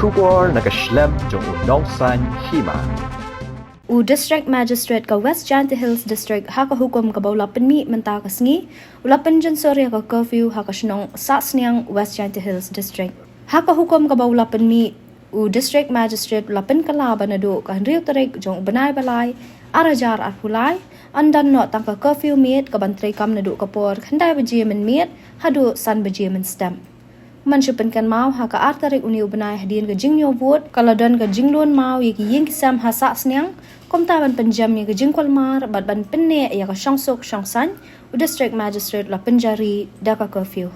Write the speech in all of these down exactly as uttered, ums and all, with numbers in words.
Khubor na ka shlem jong u nongsan hima. U District Magistrate ka West Jaintia Hills District ha ka hukum kaba u la pynmih mynta ka sngi, u la pynjynsur ïa ka curfew ha ka shnong Sahsniang, West Jaintia Hills District. Ha ka hukum kaba u la pynmih, u District Magistrate u la pynkylla ba naduh ka hynriew tarik jong u bnai ba lai, ar hajar arphew lai, yn don noh tang ka curfew miet kaban treikam naduh ka por khyndai baje mynmiet haduh san baje mynstep. Ban shu pynkynmaw, ha ka ar tarik une u bnai hadien ka jingñiew vote, ka la don ka jinglun maw ïa ki ïing ki sem ha Sahsniang, kumta ban pynjem ïa ka jingkulmar bad ban pynneh ïa ka shongsuk shongsaiñ, u District Magistrate u la pynjari da ka curfew.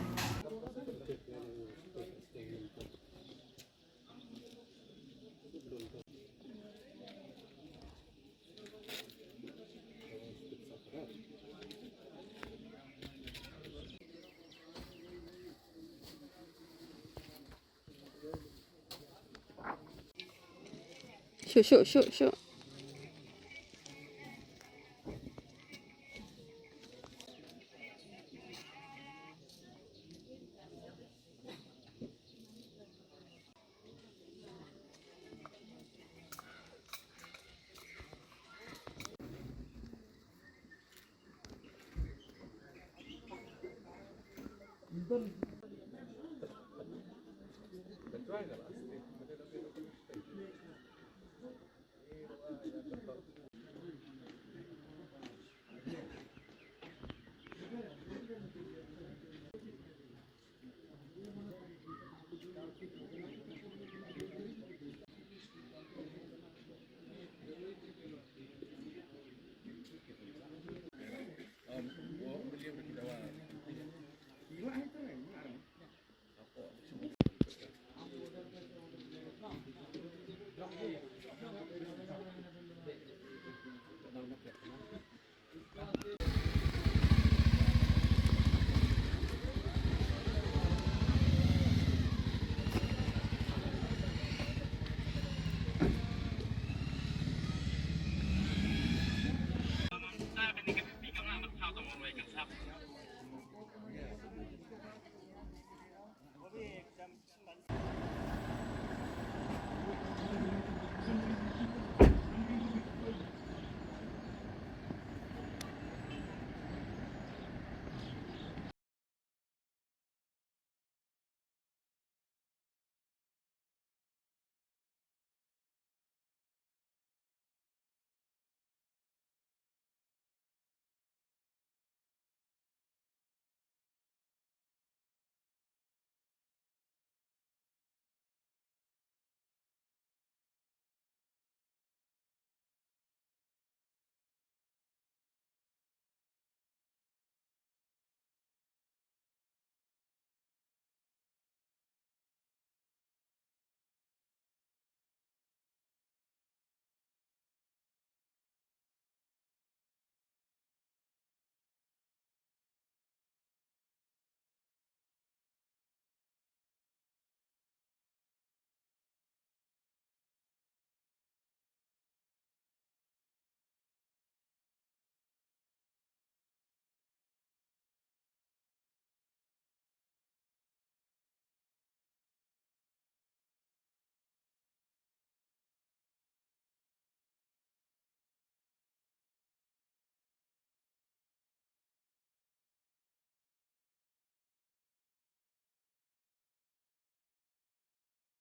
Shu, shu, shu, shu.